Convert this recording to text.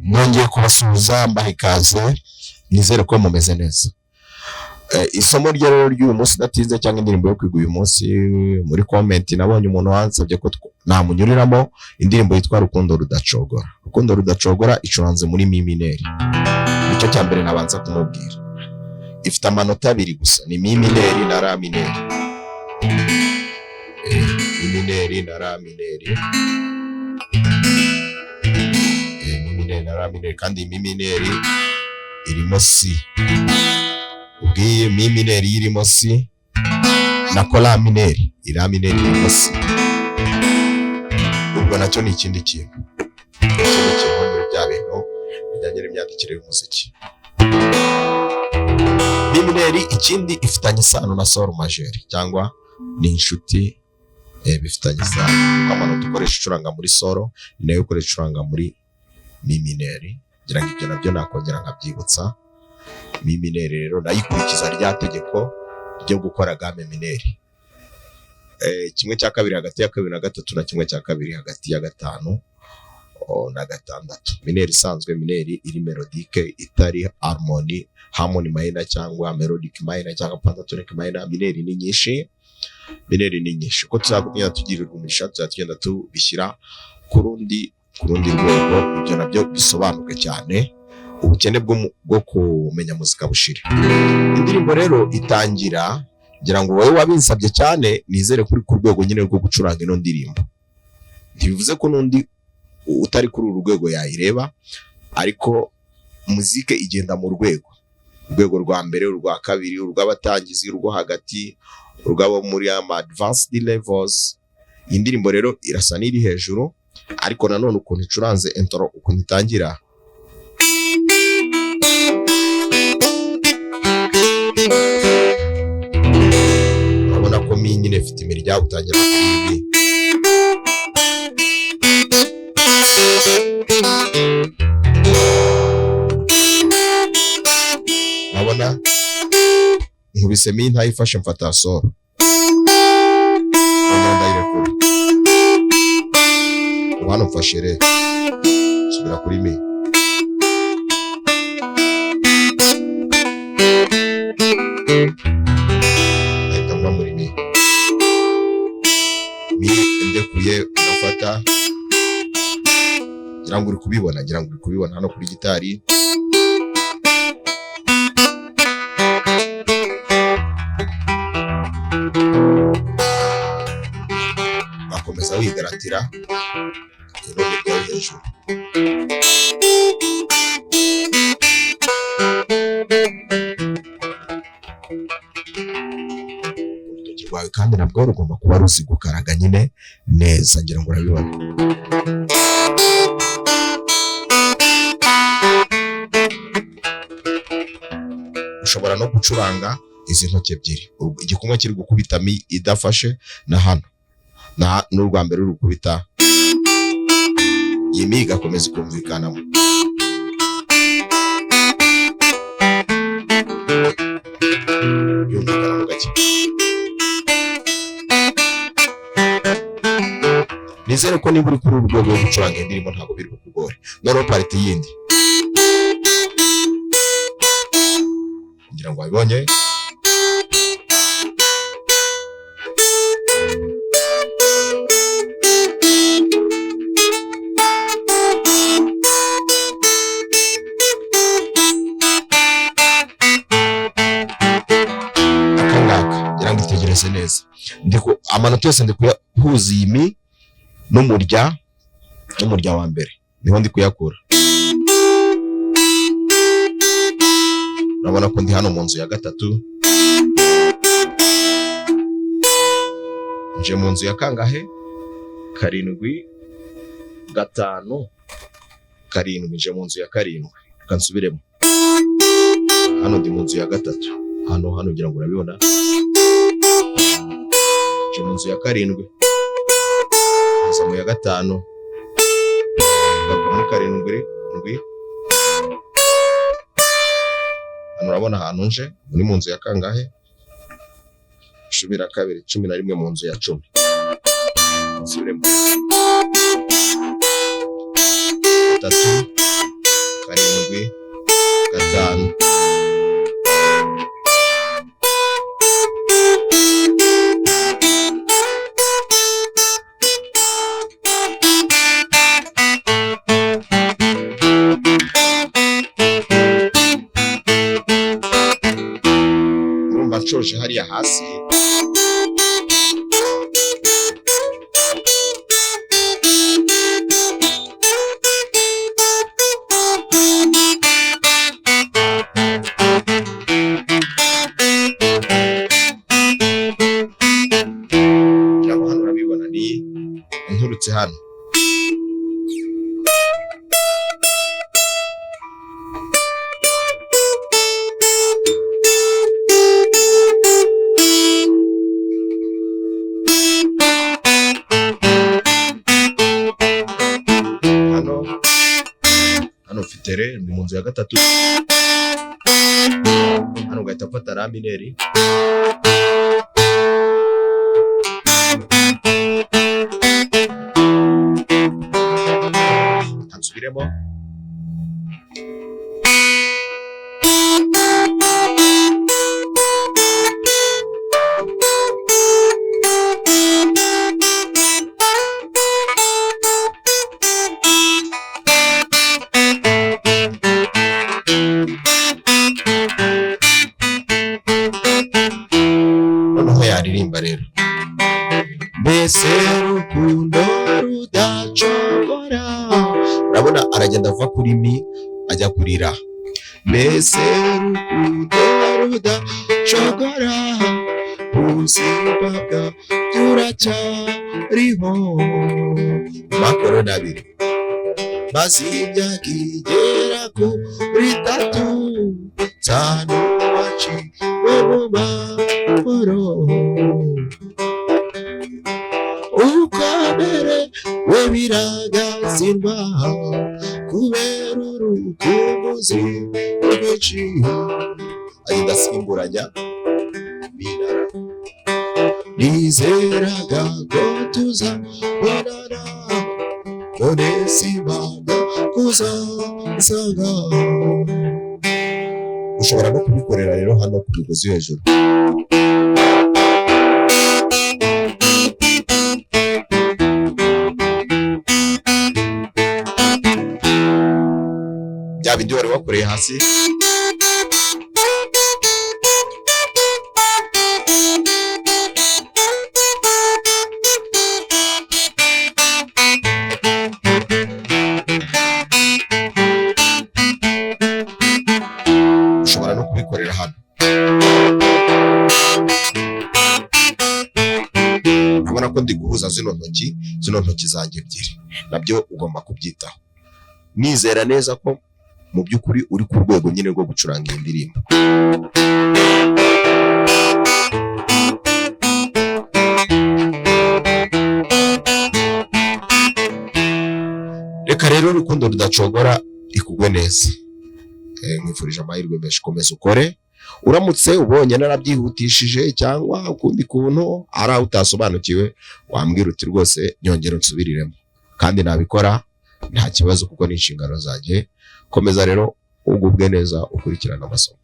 Nongeye kubasuhuza, mbaha ikaze, nizere ko mumeze neza. Isomo rye rero ry'uyu munsi udatinze, cyangwa indirimbo yo kwiga uyu munsi, muri comment nabonye umuntu wansabye ko namunyuriramo indirimbo yitwa Rukundo Rudacogora. Rukundo Rudacogora icuranze muri mi mineur. Nicyo cya mbere nabanza kumubwira. Ifite amanota abiri gusa, ni mi mineur na la mineur. Mi mineur na la mineur. Mi mineur na la mineur, kandi mi mineur irimo si. Ubwiye mi mineur irimo si na la mineur, la mineur irimo si. Ubwo nacyo ni ikindi kintu. Ikindi kintu muri bya bintu bijyanye n'imyandikire y'umuziki. Mi mineur ikindi ifitanye isano na sol majeur, cyangwa ni inshuti, bifitanye isano. Kuko amanota ukoresha ucuranga muri sol ni nayo ukoresha ucuranga muri mi mineur. Ngira ngo ibyo nabyo nakongera nkabyibutsa. Mi mineur rero nayikurikiza rya tegeko ryo gukora gamme mineure. Kimwe cya kabiri hagati ya kabiri na gatatu, na kimwe cya kabiri hagati ya gatanu na gatandatu. Mineur isanzwe, mineur iri mélodique, itari harmony, harmony minor cyangwa melodic minor cyangwa pentatonic minor. Mineur ni nyinshi, mineur ni nyinshi. Uko tuzagumya tugirirwa umugisha, tuzajya tugenda tubishyira ku rundi rwego, ibyo nabyo bisobanuke cyane, ubukene bwo kumenya muzika bushire. Indirimbo rero itangira, ngira ngo wowe wabinsabye cyane, nizere kuri ku rwego nyine rwo gucuranga ino ndirimbo. Ntibivuze ko n'undi utari kuri uru rwego yayireba, ariko muzike igenda mu rwego: urwego rwa mbere, urwa kabiri, urw'abatangizi, urwo hagati, urw'abo muri ama advanced levels. Iyi ndirimbo rero irasa n'iri hejuru, ariko nanone ukuntu icuranze, intro ukuntu itangira, urabona ko mi nyine ifite imirya, utangira kuri mi. Urabona nkubise mi ntayifashe, mfata sol, nongera ndayirekura. Ubu hano mfashe re, nsubira kuri mi. Ahita ngwa muri mi. Mi ndekuye ndafata. Ngira ngo uri kubibona, ngira ngo uri kubibona hano kuri gitari. Wakomeza wigaratira ino mirya yo hejuru. Urutoki rwawe kandi nabwo rugomba kuba ruzi gukaraga nyine neza, ngira ngo urabibona. Ushobora no gucuranga izi ntoki ebyiri, igikumwe kiri gukubita mi idafashe na hano na n'urwa mbere ruri gukubita iyi mi, igakomeza ikumvikanamo. Yumvikanamo gake. Nizere ko niba uri kuri uru rwego rwo gucuranga indirimbo ntabwo biri bukugore. Noneho part yindi, ngira ngo wabibonye. Aka ngaka, ngira ngo itegereze neza. Amanota yose ndi kuyahuza iyi mi n'umurya wa mbere, niho ndi kuyakura. Urabona ko ndi hano mu nzu ya gatatu. Nje mu nzu ya kangahe? Karindwi, gatanu, karindwi. Nje mu nzu ya karindwi. Reka nsubiremo. Hano ndi mu nzu ya gatatu. Hano ngira ngo urabibona, nje mu nzu ya karindwi, nza mu ya gatanu, ngaruka muri karindwi ndwi. Hano urabona ahantu nje muri mu nzu ya kangahe? 12, 11, mu nzu ya 10. Nsubiremo: gatatu, karindwi, gatanu. Urumva nshoje hariya hasi. Ngira ngo hano urabibona, ni nturutse hano. Hano mfite re, ndi mu nzu ya gatatu. Hano ugahita mfata la mineur. Nsubiremo: Noneho yaririmba rero: mbese rukundo rudacogora. Urabona aragenda ava kuri mi ajya kuri ra. Mbese rukundo rudacogora, ubuzima bwawe buracyariho. Makorona abiri, maze imyaka igera kuri 3, nsano waciwe mu mahoro, ukomere we biragatsindwa kubera urukumbuzi rwinshi. Agenda asimburanya minara. Nizeraga ko tuzabonana, none simbaga kuzansanga. Ushobora no kubikorera rero hano ku migozi yo hejuru. Bya bindi wari wakoreye hasi. Ushobora no kubikorera hano. Urabona ko ndi guhuza zino ntoki zanjye ebyiri, nabyo ugomba kubyitaho. Nizera neza ko mu by'ukuri uri ku rwego nyine rwo gucuranga iyi ndirimbo. Reka rero urukundo rudacogora ikugwe neza. Nkwifurije amahirwe menshi, komeza ukore. Uramutse ubonye narabyihutishije cyangwa ukundi kuntu ari aho utasobanukiwe, wambwira uti rwose nyongera nsubiriremo, kandi nabikora nta kibazo kuko ni inshingano zanjye. Komeza rero ugubwe neza, ukurikirana amasomo.